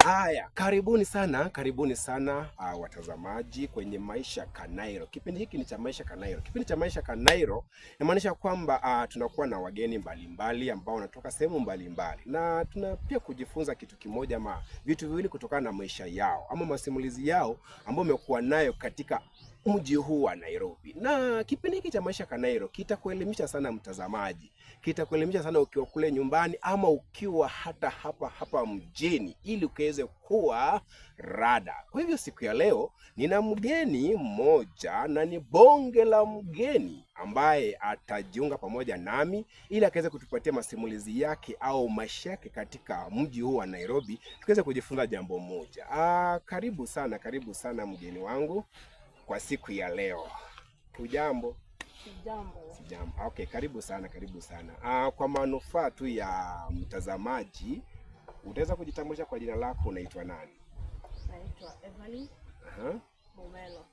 Haya, karibuni sana, karibuni sana watazamaji kwenye Maisha Kanairo. Kipindi hiki ni cha Maisha Kanairo. Kipindi cha Maisha Kanairo inamaanisha kwamba tunakuwa na wageni mbalimbali ambao wanatoka sehemu mbalimbali, na tuna pia kujifunza kitu kimoja ama vitu viwili kutokana na maisha yao ama masimulizi yao ambayo wamekuwa nayo katika mji huu wa Nairobi. Na kipindi hiki cha Maisha Kanairo kitakuelimisha sana mtazamaji, kitakuelimisha sana ukiwa kule nyumbani ama ukiwa hata hapa hapa mjini, ili ukaweze kuwa rada. Kwa hivyo siku ya leo nina mgeni mmoja na ni bonge la mgeni ambaye atajiunga pamoja nami ili akaweze kutupatia masimulizi yake au maisha yake katika mji huu wa Nairobi, tukiweze kujifunza jambo moja. Karibu sana, karibu sana mgeni wangu kwa siku ya leo. Hujambo? Sijambo. Sijambo. Okay, karibu sana, karibu sana. Kwa manufaa tu ya mtazamaji, utaweza kujitambulisha kwa jina lako, unaitwa nani? Naitwa Evelyn Mumelo.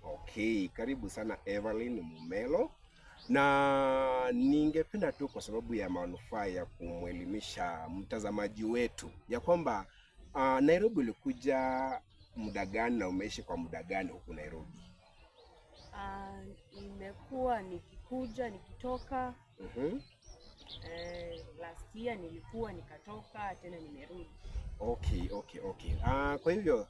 Okay, karibu sana Evelyn Mumelo, na ningependa tu kwa sababu ya manufaa ya kumwelimisha mtazamaji wetu ya kwamba Nairobi ulikuja muda gani na umeishi kwa muda gani huku Nairobi? Nimekuwa nikikuja nikitoka. Last year nilikuwa nikatoka tena nimerudi. Okay. Kwa hivyo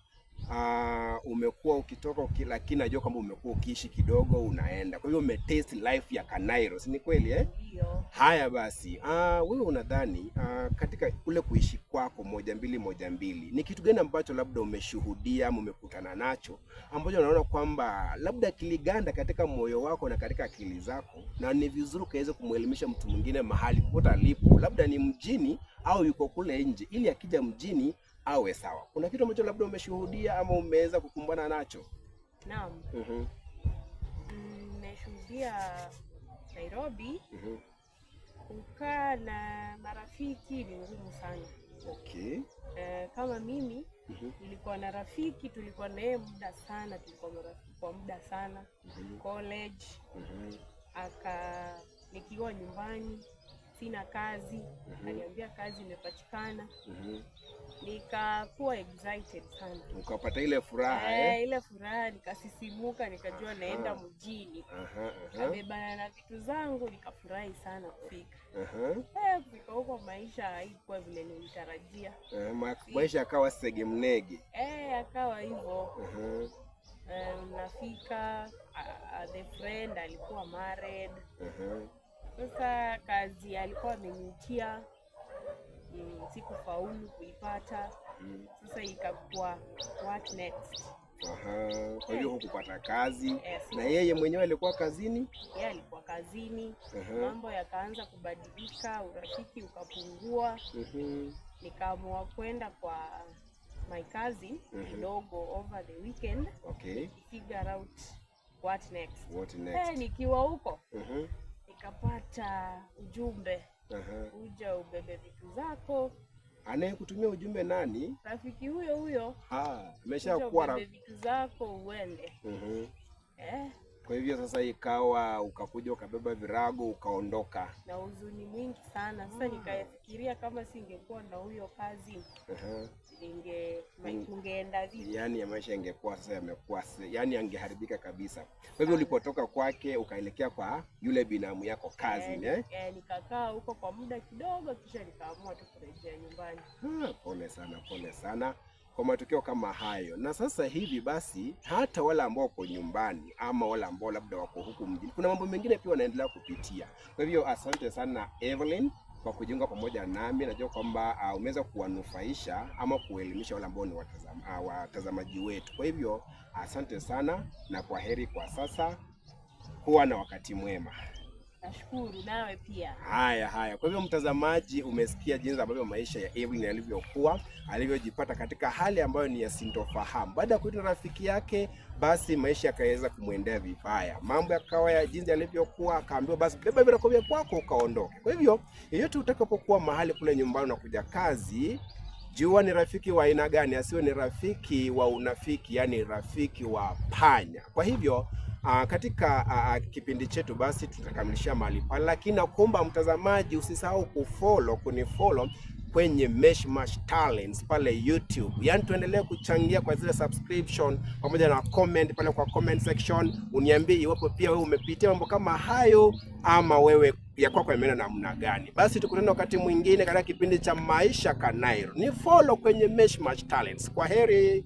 umekuwa ukitoka lakini najua kwamba umekuwa ukiishi kidogo unaenda. Kwa hivyo umetest life ya Kanairo, si ni kweli eh? Ndio. Haya basi, wewe unadhani katika kule kuishi kwako 1212 ni kitu gani ambacho labda umeshuhudia ama umekutana nacho ambacho unaona kwamba labda kiliganda katika moyo wako na katika akili zako, na ni vizuri ukaweze kumwelimisha mtu mwingine mahali popote alipo, labda ni mjini au yuko kule nje, ili akija mjini awe sawa. Kuna kitu ambacho labda umeshuhudia ama umeweza kukumbana nacho? Naam. Nimeshuhudia Nairobi kukaa na marafiki ni ngumu sana. Kama mimi nilikuwa na rafiki, tulikuwa na yeye muda sana, tulikuwa marafiki kwa muda sana. College, aka nikiwa nyumbani sina kazi, akaniambia kazi imepatikana. Nikakuwa excited sana. Ukapata ile furaha eh? Ile furaha nikasisimuka, nikajua naenda mjini. Nikabebana na vitu zangu nikafurahi sana kufika. Kufika huko maisha haikuwa vile nilitarajia. Maisha yakawa sege mnege. Akawa hivyo. Nafika, the friend alikuwa married. Sasa kazi alikuwa ameniitia, sikufaulu kuipata. Sasa ikakuwa what next? Kwa hiyo hukupata kazi na yeye mwenyewe alikuwa kazini? Yeye alikuwa kazini. Mambo yakaanza kubadilika, urafiki ukapungua. Nikaamua kwenda kwa my cousin kidogo over the weekend. Figure out what next. What next? Nikiwa huko nikapata ujumbe. Uja ubebe vitu zako. Anayekutumia ujumbe nani? Rafiki huyo huyo. Ameshakuwa Uja ubebe vitu zako uende. Kwa hivyo sasa ikawa ukakuja ukabeba virago ukaondoka. Na huzuni mwingi sana. Sasa nikafikiria kama singekuwa na huyo kazi, tungeenda vipi? Yaani ya maisha ingekuwa sasa yamekuwa, yaani yangeharibika kabisa. Kwa hivyo ulipotoka kwake ukaelekea kwa yule binamu yako cousin, eh? Nikakaa huko kwa muda kidogo kisha nikaamua tu kurejea nyumbani. Pole sana, pole sana kwa matukio kama hayo. Na sasa hivi basi hata wale ambao wako nyumbani ama wale ambao labda wako huku mjini, kuna mambo mengine pia wanaendelea kupitia. Kwa hivyo asante sana Evelyn kwa kujiunga pamoja nami. Najua kwamba umeweza kuwanufaisha ama kuelimisha wale ambao ni watazamaji wetu. Kwa hivyo asante sana na kwa heri kwa sasa. Kuwa na wakati mwema. Nashukuru nawe pia. Haya haya. Kwa hivyo mtazamaji, umesikia jinsi ambavyo maisha ya Evelyn yalivyokuwa, alivyojipata katika hali ambayo ni ya sintofahamu. Baada ya kuitwa na rafiki yake, basi maisha yakaweza kumwendea vibaya. Mambo yakawa ya jinsi yalivyokuwa, akaambiwa basi beba virago vya kwako ukaondoke. Kwa hivyo yeyote utakapokuwa mahali kule nyumbani na kuja kazi, jua ni rafiki wa aina gani, asiwe ni rafiki wa unafiki, yani rafiki wa panya. Kwa hivyo katika kipindi chetu basi tutakamilishia mahali pale, lakini nakuomba mtazamaji usisahau kufollow, kunifollow kwenye kwenye Meshmash Talents pale YouTube. Yaani tuendelee kuchangia kwa zile subscription pamoja na comment pale kwa comment section, uniambie iwapo pia wewe umepitia mambo kama hayo ama wewe ya kwako yameenda namna gani. Basi tukutane wakati mwingine katika kipindi cha Maisha Kanairo. Ni follow kwenye Meshmash Talents. Kwa heri.